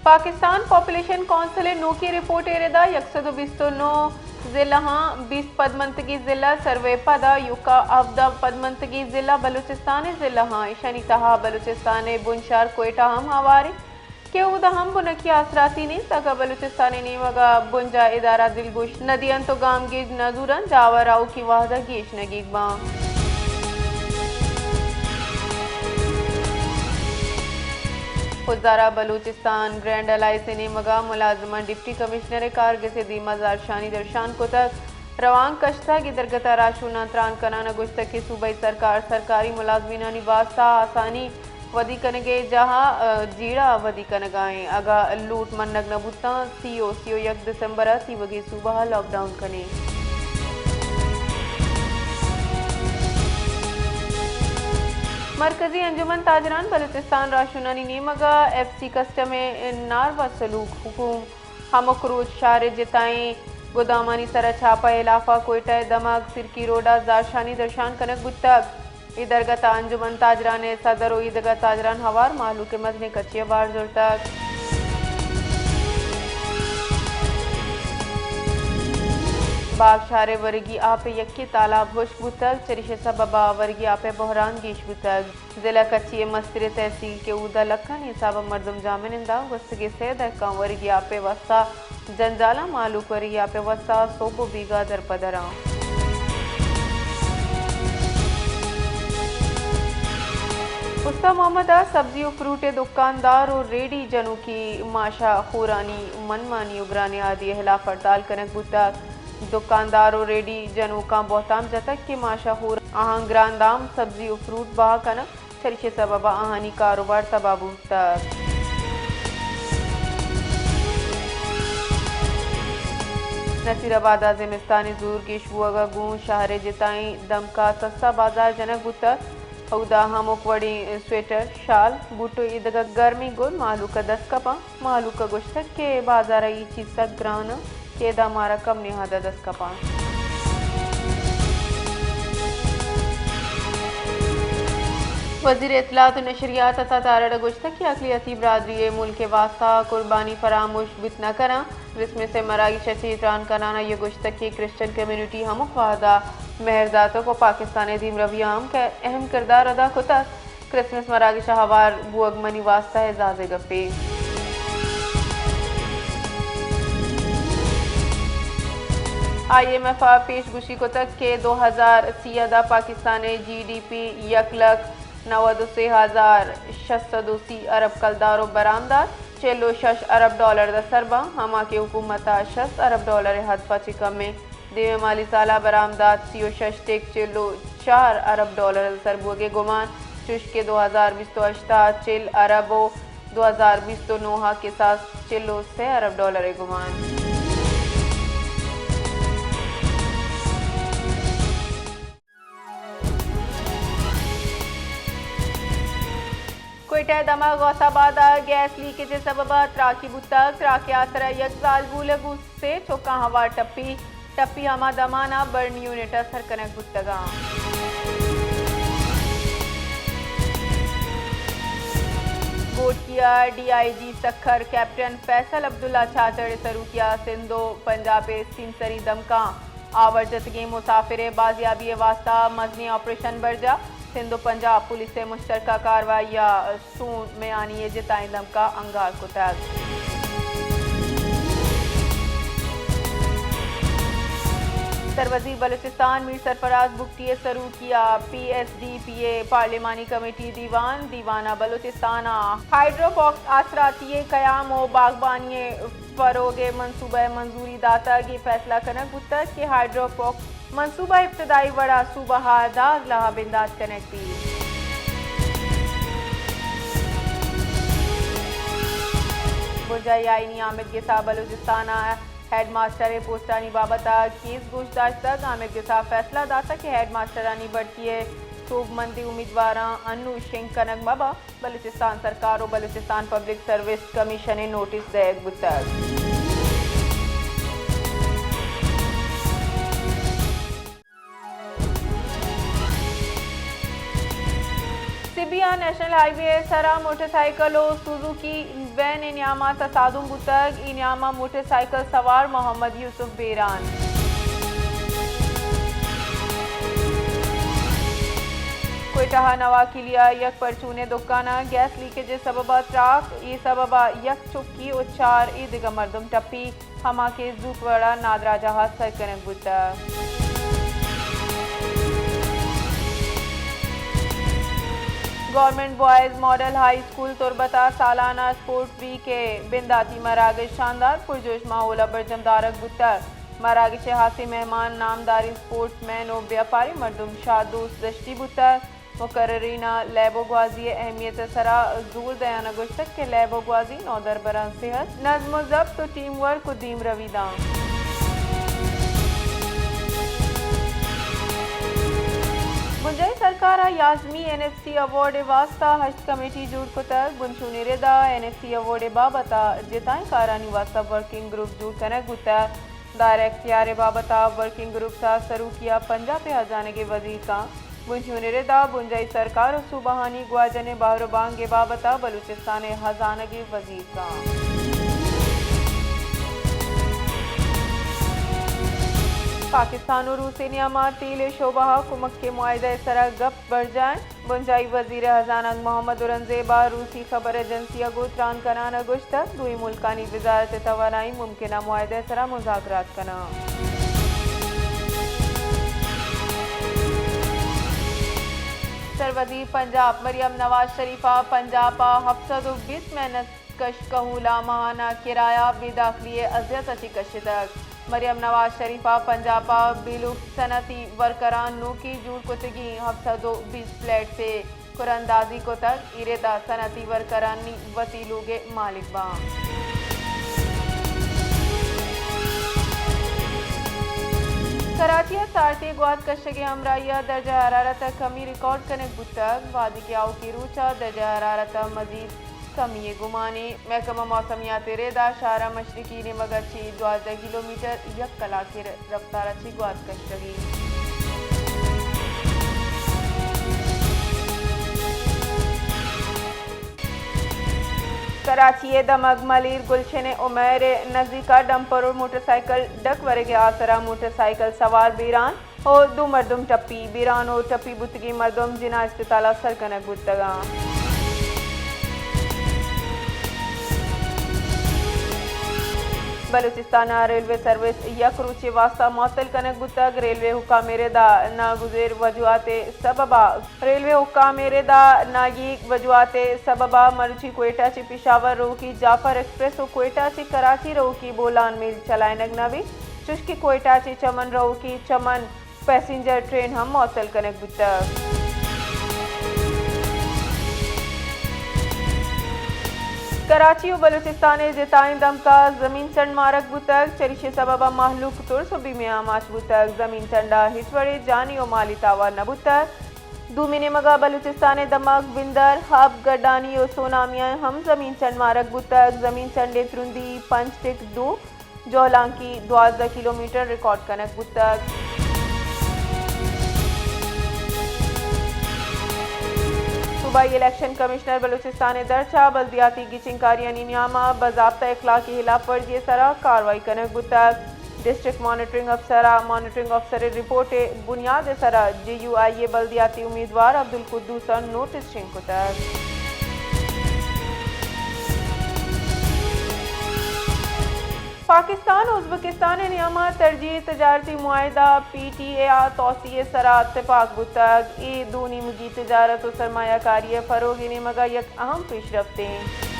Pakistan population council ءِ نوکیں رپورٹ ءِ ردا یک سد ءُ بیست ءُ نو ضلع آں، بیست پدمنتگیں ضلع سروے پدا ایوکا ہبدہ پدمنتگیں ضلع بلوچستان ءِ ضلع آں، ایشانی تہا بلوچستان ءِ بنشہر کوئٹہ ہم ہوار انت کہ اودا ہم بنکی آسراتی نیست۔ اگاں بلوچستان ءِ نیمگ ءَ بنجاہ ادارہ دلگوش نہ دینت ءُ گامگیج نہ زورنت، جاور آؤکیں وہد ءَ گیش نگیگ باں۔ خضدار ءَ بلوچستان برانڈ الائنس ءِ نیمگ ءَ ملازماں ڈپٹی کمشنر ءِ کارگس ءِ دیما زہرشانی درشان کتگ۔ روانک کشتگ۔ اے درگت ءَ راہشوناں تران کنان ءَ گوشتگ کہ صوبائی سرکار سرکاری ملازمینانی واستہ آسانی ودی کنگ ءِ جاہ ءَ جیڑہ ودی کنگ ءَ ایں۔ اگاں لوٹ منگ نہ بوتاں، سی ءُ سی ءُ یک دسمبر ءَ تیوگیں صوبہ ءَ لاک ڈاؤن کنیں۔ مرکزی انجمن تاجران بلوچستان راہشونانی نیمگ ءَ ایف سی کسٹم ءِ ناروا سلوک، حکوم ہمک روچ شہر ءِ جتائیں گودامانی سر ءَ چھاپہ ءِ ہلاف ءَ کوئٹہ ءِ دمگ سرکی روڈ ءَ زہرشانی درشان کنگ بوتگ۔ اے درگت ءَ انجمن تاجران ءِ صدر ءُ ایدگہ تاجران ہوار مہلوک ءِ مزنیں کچے ءَ بار زرتگ۔ باگ شہر ءِ ورگی آپ ءِ یکے تالاب ہشک بوتگ، چریشی ءِ سبب ءَ ورگی آپ ءِ بحران گیش بوتگ۔ ضلع کچی ءِ مستریں تحصیل کہ اودا لکھانی حساب ءَ مردم جاہ منند ءَ گوستگیں سئے دہکان ورگی آپ ءِ واستہ جنجالاں، مہلوک ورگی آپ ءِ واستہ سہب ءُ بیگاہ درپدراں۔ استان محمد ءَ سبزی ءُ فروٹ ءِ دکاندار ءُ ریڑی جنوکی ماشا خورانی منمانی ءُ گرانیں آدی ءِ ہلاف ہڑتال کنگ بوتگ۔ دکاندار ءُ ریڑی جنوکاں بہتام جتگ کہ ماشا خور آہاں گران دام سبزی ءُ فروٹ بہا کنگ، چریشی ءِ سبب ءَ آہانی کاروبار تباہ بوتگ۔ نصیر آباد ءَ زمستانی زور گیش بوگ ءَ گوں شہر ءِ جتائیں دمک ءَ سستا بازار جنگ بوتگ۔ اودا ہمک وڑیں سویٹر، شال، بوٹ ءُ ایدگہ گرمیں گد مہلوک ءَ دست کپاں۔ مہلوک ءَ گوشتگ کہ بازار ءَ اے چیز سک گران انت کہ ادا مارا کم نہاد ءَ دست کپاں۔ وزیر اطلاعات ءُ نشریات عطا تارڑ ءَ گوشتگ کہ اقلیتی برادری ءِ ملک ءِ واستہ قربانی فراموش بوت نہ کناں۔ کرسمس ءِ مراگش ءَ چہ تران کنان ءَ آئی ءَ گوشتگ کہ کرسچن کمیونٹی ہمک وہد ءَ مہر داتگ ءُ پاکستان ءِ دیمروی ءَ ہم کہ اہم کردار ادا کتگ۔ کرسمس مراگش ءَ ہوار بوگ منی واستہ اعزاز ءِ گپے۔ آئی ایم ایف ءَ پیش گوشی کتگ کہ دو ہزار سیزدہ ءَ پاکستان ءِ جی ڈی پی یک لکھ نود ءُ سے ہزار شش سد ءُ سی ارب کلدار ءُ برآمدات چل ءُ شش ارب ڈالر ءَ سر باں، ہما کہ حکومت ءَ شست ارب ڈالر ءِ ہدف ءَ چہ کم ایں۔ دیمے مالی سال ءَ برآمدات سی ءُ شش ٹک چل ءُ چار ارب ڈالر ءَ سر بوگ ءِ گمان، چوش کہ دو ہزار بیست ءُ ہشت ءَ چل ارب ءُ دو ہزار بیست ءُ نو ءَ کساس چل ءُ سے ارب ڈالر ءِ گمان۔ کوئٹہ ءِ دمگ غوث آباد ءَ گیس لیکیج ءِ سبب ءَ تراکے بوتگ۔ تراک ءِ ہاتر ءَ یک زالبول ءُ گوں سے چکاں ہوار ٹپی۔ ٹپی ہما دمان ءَ برن یونٹ ءَ سر کنگ بوتگ اَنت۔ گھوٹکی ءَ ڈی آئی جی سکھر کیپٹن فیصل عبداللہ چاچڑ ءِ سروکی ءَ سندھ ءُ پنجاب ءِ سیمسری دمکاں آور جتگیں مسافر ءِ بازیابی ءِ واستہ مزنیں آپریشن برجاہ۔ سندھ ءُ پنجاب پولیس ءِ مشترکہ کاروائی ءَ سون میانی ءِ جتائیں دمکاں انگار کتگ۔ سروزیر بلوچستان میر سرفراز بگٹی ءِ سروکی ءَ پی ایس ڈی پی ءِ پارلیمانی کمیٹی دیوان، دیوان ءَ بلوچستان ءَ ہائیڈروپونکس آسراتی ءِ قیام ءُ باغبانی ءِ فروغ ءِ منصوبہ ءِ منظوری داتگ۔ اے فیصلہ کنگ بوتگ کہ ہائیڈروپونکس منصوبہ ابتدائی وڑ ءَ صوبہ ءَ دہ اضلاع ءَ بندات کنگ بیت۔ بنجاہی آئینی حامد گس ءَ بلوچستان ءَ ہیڈ ماسٹر ءِ پوسٹانی بابت ءَ کیس گوش داشتگ۔ حامد گس ءَ فیصلہ داتگ کہ ہیڈ ماسٹرانی بھرتی ءِ سوبمندیں امیدواراں انوں شنگ کنگ مہ بنت۔ بلوچستان سرکار ءُ بلوچستان پبلک سروس کمیشن ءَ نوٹس دئیگ بوتگ۔ بی آ نیشنل ہائی وے ءِ سرا موٹر سائیکل و سوزوکی وین ءِ نیاما تصادم بوتگ، اے نیاما موٹر سائیکل سوار محمد یوسف بیران۔ کوئٹہ ءِ نواکلی ءَ یک پرچون ءِ دکان ءَ گیس لیکیج ءِ سبب ءَ تراک، اے سبب ءَ یک چکی و چار اے دگہ مردم ٹپی۔ ہما کہ زوت وڑا نادراہ جاہ ءَ سر کنگ بوتگ۔ Government boys model high school تربت ءَ سالانہ اسپورٹ ویک ءِ بنداتی مراگش شاندار پرجوش ماحول ءَ برجم دارگ بوتگ۔ مراگش ءِ ہاسیں مہمان نامداریں اسپورٹس مین و بیاپاری مردم شاد دوست دشتی بوتگ۔ مقررین ءَ لیب و گوازی ءِ اہمیت ءِ سرا زور دیان ءَ گوشتگ کہ لیب و گوازی نودربراں صحت، نظم و ضبط و ٹیم ورک و دیمروی داں۔ بنجاہی سرکار ءَ یازمی این ایف سی ایوارڈ ءِ واستہ ہشت کمیٹی جوڑ کتگ۔ بنچونی رد ءَ این ایف سی ایوارڈ ءِ بابت ءَ جتائیں کارانی واستہ ورکنگ گروپ جوڑ کنگ بوتگ۔ دائرہ اختیار ءِ بابت ءَ ورکنگ گروپس ءِ سروکی ءَ پنجاپ ءِ ہزانگ ءِ وزیر کاں۔ بنچونی رد ءَ بنجاہی سرکار و صوبہانی گواجن ءِ بہر و بانگ ءِ بابت ءَ بلوچستان ءِ ہزانگ ءِ وزیر کاں۔ پاکستان و روس ءِ نیاما تیل ءِ شعبہ ءَ کمک ءِ معاہدہ ءِ سرا گپ برجاہ انت۔ بنجاہی وزیر ءِ ہزانگ محمد اورنگزیب ءَ روسی خبر ایجنسی ءَ گوں تران کنان ءَ گوشتگ، دوئیں ملکانی وزارت توانائی ممکنہ معاہدہ ءِ سرا مذاکرات کناں۔ سروزیر پنجاب مریم نواز شریف ءَ پنجاب ءَ ہپت سد و بیست مینس کش کہول ءَ ماہانہ کرایہ بے داخلی ءِ اذیت ءَ چہ کشتگ۔ مریم نواز شریف ءَ پنجاب ءَ بے لوٹ صنعتی ورکراں نوکیں جوڑ کتگیں ہپت سد و بیست فلیٹس ءِ کراندازی کتگ، اے رد ءَ صنعتی ورکرانی وتی لوگ ءِ مالک باں۔ کراچی ءَ سارتی گوات کشگ ءِ ہمراہی ءَ درجہ حرارت ءَ کمی ریکارڈ کنگ بوتگ، وہدے کہ آؤکیں روچ ءَ درجہ حرارت ءَ مزید کمی ءِ گمان انت۔ محکمہ موسمیات ءِ رد ءَ شہر ءِ مشرقی نیمگ ءَ چہ دوازدہ کلومیٹر یک کلاک ءِ رفتار ءَ چہ گوات کشگ ءَ انت۔ کراچی ءِ دمگ ملیر گلشن ءِ عمیر ءِ نزیک ءَ ڈمپر ءُ موٹر سائیکل ڈک ورگ ءِ آسر ءَ موٹر سائیکل سوار بیران ءُ دو مردم ٹپی، بیران ءُ ٹپی بوتگیں مردم جناح اسپتال ءَ سر کنگ بوتگ اَنت۔ بلوچستان ءَ ریلوے سروس یک روچے واستہ معطل کنگ بوتگ۔ ریلوے حکام ءِ رد ءَ ناگزیر وجوہات ءِ سبب ءَ، ریلوے حکام ءِ رد ءَ ناگیگ وجوہات ءِ سبب ءَ مروچی کوئٹہ چہ پشاور روکی جعفر ایکسپریس ءُ کوئٹہ چہ کراچی روکی بولان میل چلائینگ نہ بیت، چوشکہ کوئٹہ چہ چمن روکی چمن پیسنجر ٹرین ہم معطل کنگ بوتگ۔ کراچی ءُ بلوچستان ءِ جتائیں دمگ ءَ زمین چنڈ مارگ بوتگ، چریشی ءِ سبب ءَ مہلوک ترس ءُ بیمے ءَ آماچ بوتگ۔ زمین چنڈ ءَ ہچ وڑیں جانی ءُ مالی تاوان نہ بوتگ۔ دومی نیمگ ءَ بلوچستان ءِ دمگ بندر، ہب، گڈانی ءُ سونامی ءَ ہم زمین چنڈ مارگ بوتگ۔ زمین چنڈ ءِ ترندی پنچ ٹک دو جہلانکی دوازدہ کلومیٹر ریکارڈ کنگ بوتگ۔ صوبائی الیکشن کمشنر بلوچستان ءِ درچ ءَ بلدیاتی گچین کاریانی نیام ءَ باضابطہ اخلاقی ہلاپ ورزی ءِ سرا کاروائی کنگ بوتگ۔ ڈسٹرکٹ مانیٹرنگ افسر ءَ مانیٹرنگ افسر ءِ رپورٹ ءِ بنیاد ءِ سرا جے یو آئی ءِ بلدیاتی امیدوار عبدالقدوس ءَ نوٹس شنگ کتگ۔ پاکستان ءُ ازبکستان ءِ نیام ءَ ترجیحی تجارتی معاہدہ پی ٹی اے ءِ توسیع ءِ سرا اتفاق بوتگ۔ اے دو نیمگی تجارت ءُ سرمایہ کاری ءِ فروغ ءِ نیمگ ءَ یک اہم پیشرفت انت۔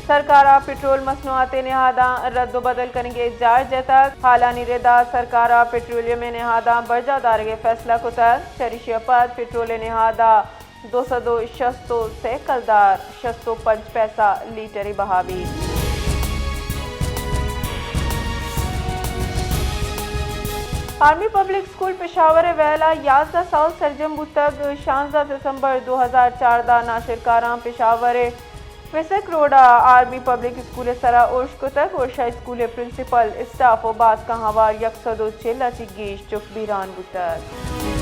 سرکار ءَ پٹرول مصنوعات ءِ نہاداں رد ءُ بدل کنگ ءِ جار جتگ۔ ہالانی رد ءَ سرکار ءَ پٹرولیم ءِ نہاداں برجاہ دارگ ءِ فیصلہ کتگ۔ چریشی ءَ پد پٹرول ءِ نہاد ءَ دو سد ءُ شست ءُ سے کلدار شست ءُ پنچ پیسہ لیٹرے بہا بیت۔ آرمی پبلک اسکول پشاور ءِ ویل ءَ یازدہ سال سرجم بوتگ۔ شانزدہ دسمبر دو ہزار چاردہ ءَ ناشرکاراں پشاور ءِ وسک روڈ ءَ آرمی پبلک اسکول ءِ سرا اوشت کتگ، ورشا اسکول ءِ پرنسپل، اسٹاف ءُ باسکاں ہوار یک سد ءُ چل ءَ چہ گیش چک بیران بوتگ۔